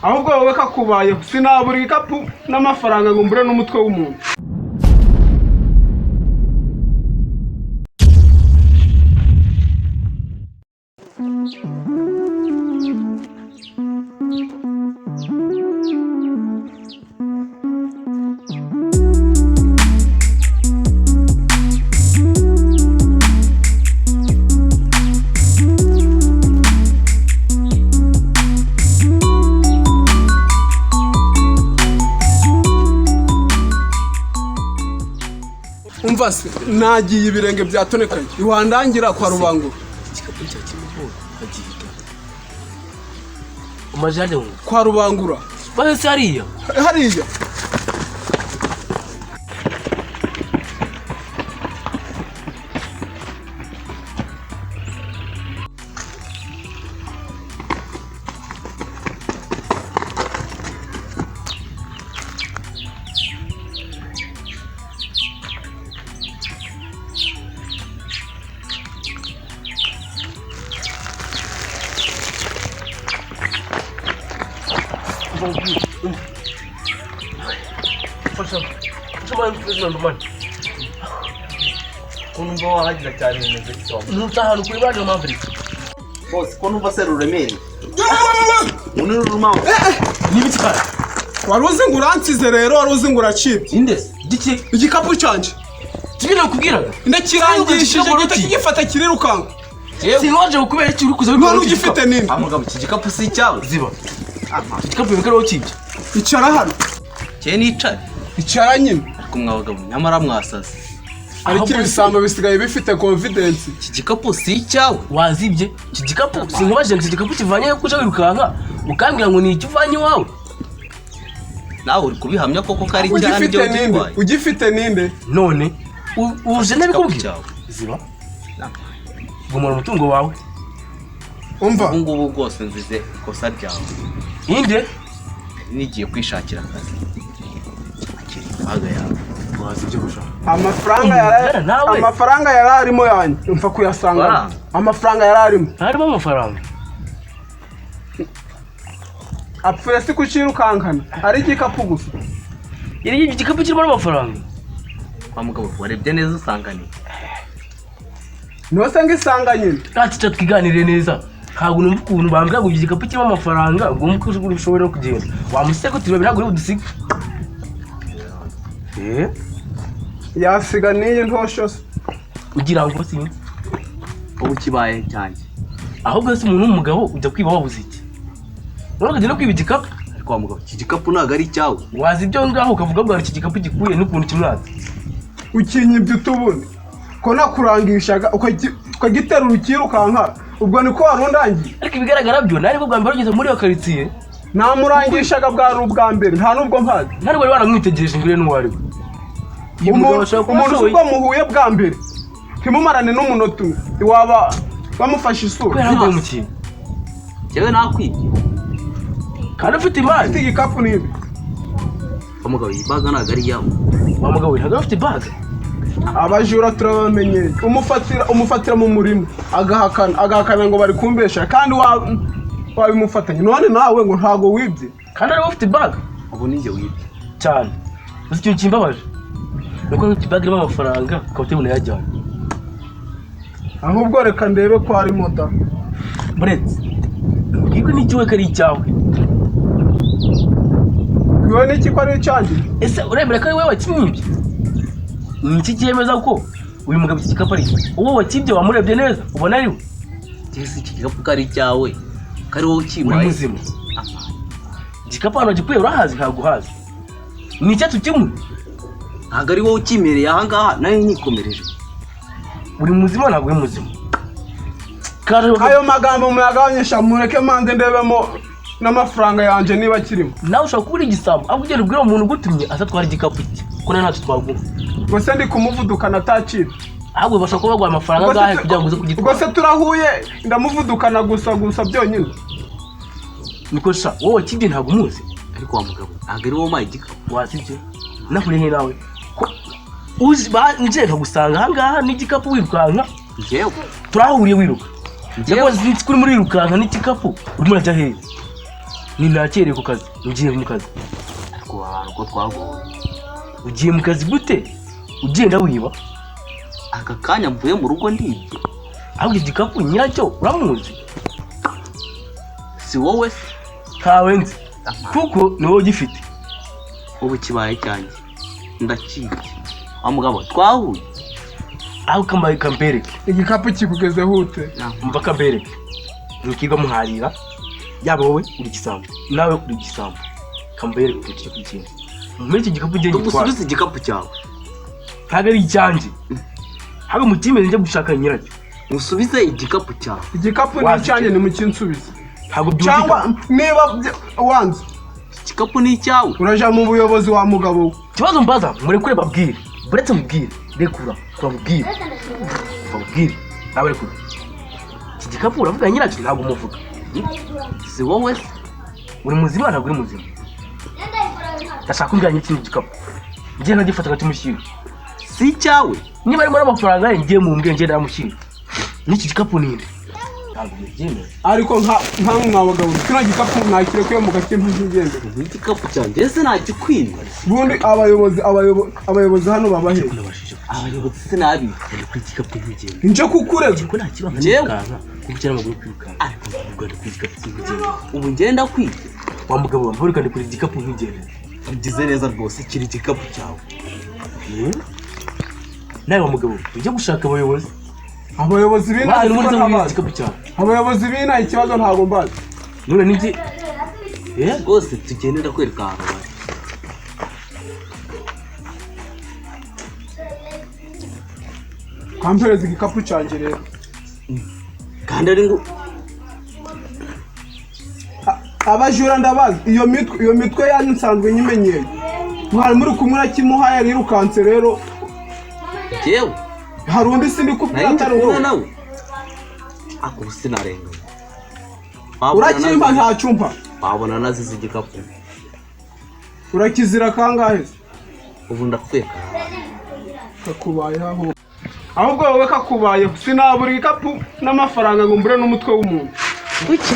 Ahubwo wowe kakubayeho, sinabura igikapu n'amafaranga ngo mbure n'umutwe w'umuntu. Umva se, nagiye ibirenge byatonekaye, iwandangira kwa Rubangura. Igikapu cya kimwe agihita umajane ngo Kwa Rubangura. Bahese hariya. Hariya. Fasha, fasha mani, fasha mani. Ko numva wahagira cyane, bimeze bityo? Ntuta ahantu kuri bandi mpamvu iri. Bose ko numva se ruremereye munini urumamo. N'ibiki kandi? Wari uzi ngo uransize rero, wari uzi ngo uracibye. Inde se giki? Igikapu cyanjye. Kimwe nakubwiraga. Ndakirangishije gihita kigifata kirirukanka. Sinwaje kubera iki uri kuza? None ugifite ninde? Amugabo, iki gikapu si icyawe. Ziba iki gikapu, bikaba ariho kibye. Icara hano. Cye nicare? Icara nyine. Ariko mwabagabo nyamara mwasaze. Ariko ibisambo bisigaye bifite confidence. Iki gikapu si icyawe. Wazibye iki gikapu, sinkubajije ngo iki gikapu kivanye he, kuja wirukanka ukambwira ngo ni iki uvanye iwawe. Nawe uri kubihamya koko ko ari icyawe? Ugifite Nibyo ninde? ugitwaye. Ugifite ninde? None uje Igikapu nabikubwira. cyawe. Ziba, gumana umutungo wawe. Umva. Ubu ngubu bwose nzize ikosa ryawe. Inde? Nigiye kwishakira akazi, akiri imbaga yawe. Wazibye gusa. Amafaranga yari Nawe. Amafaranga yari arimo yanjye mfa kuyasanga. Amafaranga? Amafaranga yari arimo. Harimo amafaranga. Apfuye si kucirukankana ari igikapu gusa. Yari yibye igikapu kirimo n'amafaranga. Kwa mugabo, warebye neza usanga ni Niho se ngo isanga nyine. Ntakica, twiganire neza. Ntabwo numva ukuntu bambwira ngo iki gikapu kirimo amafaranga, ngo wumve ko ushobora no kugenda wamuseka uti ntabwo uri budusige. Eh, Yasiga n'iyi ntosho se? Ugira ngo sinzi. Ubu kibaye cyanjye. Ahubwo se umuntu w'umugabo ujya kwiba wabuze iki, none ukajya no kwiba igikapu? Ariko wa mugabo, iki gikapu ntabwo ari icyawe. Waza ibyo ngaho ukavuga ngo hari iki gikapu gikuye n'ukuntu kimwatse. Ukinyibye utubundi ko nakurangishaga ukagiterura ukirukanka, ubwo niko wari undangiye. Ariko ibigaragara byo nari bwo bwa mbere ugeze muri iyo karitsiye. Namurangishaga bwari ubwa mbere, nta n'ubwo mpazi. Ntabwo wari waramwitegereje ngo urebe n'uwo ari we. Uyu mugabo Umuntu ashobora kuba umuntu ashoboye. ubwo muhuye bwa mbere ntimumarane n'umunota umwe, waba bamufashe isura. Kubera ntabwo mu Njyewe nakwibye? Kandi ufite imari. Ufite igikapu n'ibi. Wa mugabo, iyi baga ntabwo ari iyawe. Wa mugabo we, ntabwo ufite baga. Abajura turabamenyereye, umufatira mu murima agahakana, agahakana ngo bari kumbesha kandi wabimufatanye, none nawe ngo ntago wibye. Kandi ariwe ufite baga. Ubu ni njye wibye? Cyane. Uzi ikintu kimbabaje? Ni uko ufite baga irimo amafaranga ukaba utabona yajyanye. Ahubwo reka ndebe ko harimo da. Buretse ubwirwe n'iki we ko ari icyawe? Iwe n'iki ko ari icyanjye? Ese uremera ko ari wowe wakimwibye? Ni iki cyemeza ko uyu mugabo iki gikapu ari icye? Uwo wakibye wamurebye neza ubona ari we? Ese iki gikapu ko ari icyawe, ko ari wowe Uri ukimpaye? muzima? Igikapu ahantu wagikuye urahazi? Ntabwo uhazi, ni icyatsi kimwe. Ntabwo ari wowe ukimereye ahangaha nayo nyikomereje. Uri muzima? Ntabwo uri muzima. Kaje Ayo magambo muyagabanyisha, mureke manze ndebemo n'amafaranga yanjye niba akirimo. Nawe ushobora kuba uri igisambo, ahubwo ugenda ubwira umuntu ugutumye azatwara igikapu cye, kuko nawe ntacyo twaguha. Ubwo se ndi kumuvudukana atakira? Ahubwo bashobora kuba baguha amafaranga angahe kugira ngo uze Ubwo kugitwara? se turahuye ndamuvudukana gusa gusa byonyine? Niko sha, wowe wakibye ntabwo umuzi. Ariko wa mugabo, ntabwo ari wowe umpaye igikapu. Wazibye nahuriye he nawe ko uzi nje nkagusanga ahangaha n'igikapu wirukanka? Njyewe? Turahuriye wiruka. Njyewe? Ndakubaza, sinzi ko urimo urirukanka n'igikapu, urimo urajya hehe? Ni nakereye ku kazi, ngiye mu kazi. Ariko ahantu ko twagowe. Ugiye mu kazi gute? Ugenda wiba? Aka kanya mvuye mu rugo ndibye. Ahubwo igikapu nyiracyo uramuzi? Si wowe se? Ntawe nzi. Kuko ni wowe ugifite. Ubu kibaye cyanjye. Ndakibye. Wa mugabo twahuye. Aho kambaye kambereke. Igikapu kikugezeho ute? Mva kambereke. Ntikirwa muharira. Yaba wowe uri igisambo, nawe uri igisambo. Kambereke ukuntu cyo kugenda. Muri iki gikapu ugenda gitwara. Tugusubize igikapu cyawe. Ntabwo ari icyanjye. Habe mu kimeze njya gushaka nyiracyo. Musubize igikapu cyawe. Igikapu ni icyanjye, nimukinsubize. Ntabwo Cyangwa byumvikana. niba wanze Igikapu ni icyawe. uraja mu buyobozi wa mugabo we. Ikibazo mbaza murekure babwire. Buretse mubwire. Rekura. Babwire. Babwire. Nawe rekura. Iki gikapu uravuga nyiracyo ntabwo umuvuga. Si wowe se? Uri muzima ntabwo uri muzima. Ndashaka kumbwira nyiri gikapu. Ngiye nkagifata nkakimushyira. Si icyawe. Niba arimo n'amafaranga ye ngiye mu mbwe ngiye ndamushyira. N'iki gikapu ni nde? Ntabwo mubyemera. Ariko nka mwa bagabo kino gikapu mwakirekuye mugakimpa nkigendera. Igikapu cyanjye ese nagikwima? Ubundi abayobozi hano babahe. Nabashije Abayobozi sinabi. kuri igikapu nkigenda. Nje kukurega. Ko nta kibanga Njyewe? nirukanka. Kuko cyane amaguru kwirukanka. Ariko ubwo ndi kuri igikapu nkigenda. Ubu ngenda kwibye. Wa mugabo wa mpora kuri igikapu nkigenda. Ugize neza rwose, kiri igikapu cyawe. Nawe wa mugabo ujye gushaka abayobozi. Abayobozi b'inaha Baje muri ikibazo muri ntabazi. igikapu cyawe. Abayobozi b'inaha ikibazo ntabwo mbazi. None nibye. Rwose tugende ndakwereka ahantu bari. Kampereza igikapu cyanjye rero. Kandi ari ngo Abajura ndabazi. Iyo mitwe yanyu nsanzwe nyimenyeye. Mwari muri kumwe na Kimuha yarirukanse rero. Jewe Hari undi sindi kubwira nari ndi atari kumwe wowe. nawe. Ako ubu sinarengana. Urakimpa ntacyumpa. Wabona nazize igikapu. Urakizira kangahe se? Ubu ndapfuye karahava. Kakubayeho ahubwo. Ahubwo wowe kakubayeho. Sinabura igikapu n'amafaranga ngo mbure n'umutwe w'umuntu. Kuki?